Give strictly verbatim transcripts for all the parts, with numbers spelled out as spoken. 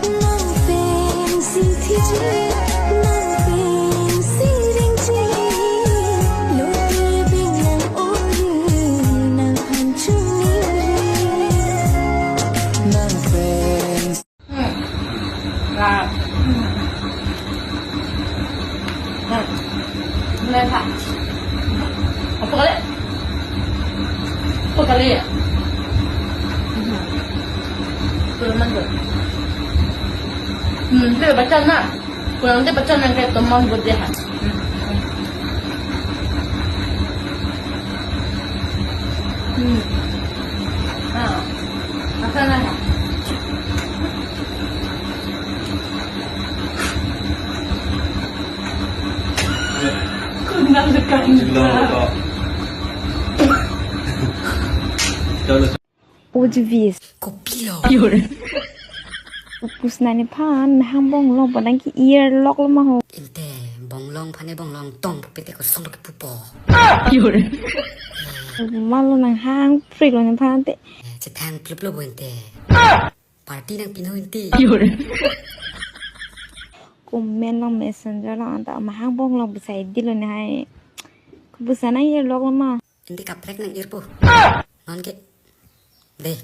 Nang pen sing thiji, nang pen sing ringji. Lote binang ori, nang phan chungni. Nang pen. Hmm. Nah. Hmm. Mulai, Pak. Apa kali? Apa kali ya? Hmm. Kurang mantap. Hmm, dia baca na. Kurang dia baca nang kayak teman buat dia. Hmm. Hmm. Ah. Apa na? Kunang dekan. Jumlah apa? Kalau Ojvis. Kopilo. Pusna nephan mahang bonglong padang ke-ear lock lo ma ho. Inte bonglong phane bonglong tong pupete koson lo kepupo. Malo nang hang prik lo nephan te. Eh, chethan plup lo bo inte. Party nang pino inte. Comment lo messenger lo anta mahang bonglong besai dilo ne hai. Ko pusna nang-ear lock lo ma. Indi kaprek nang-irpo. Non ke. Deh.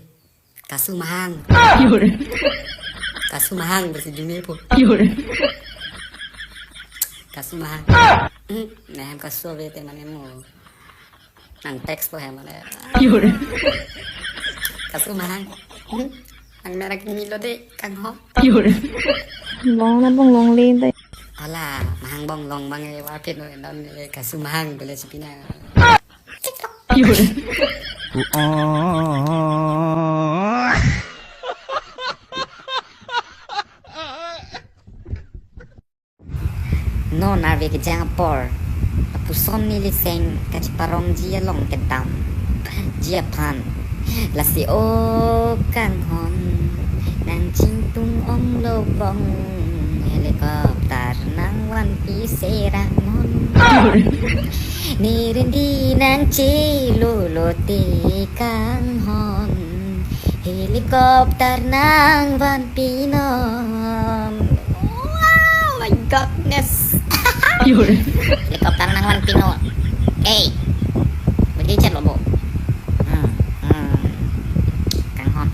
Kasu mahang. Kasu mahang bersi jumi po. Kasu mahang. Hmm, nah, kasu ave te mane mo. Nang teks po hem mane. Kasu mahang. Hmm, nang merak ni lo de kang ho. Long na bonglong le te. Ala, mahang bonglong bang e warpit no don e kasu mahang bele sipina. Non arve kejang apor, lapuson neli seng kacheparongji along kedam. Ji aphan. Lasi o kanghon, nang chingtung ong lobong, helicopter nang vanpi serak mon. Nirindi nang chelo lote kanghon, helicopter nang vanpi non. Oh my goodness. Helicopter nang vanpi non. Hey. Budi chat lo bo. Hmm, hmm. Kanghon.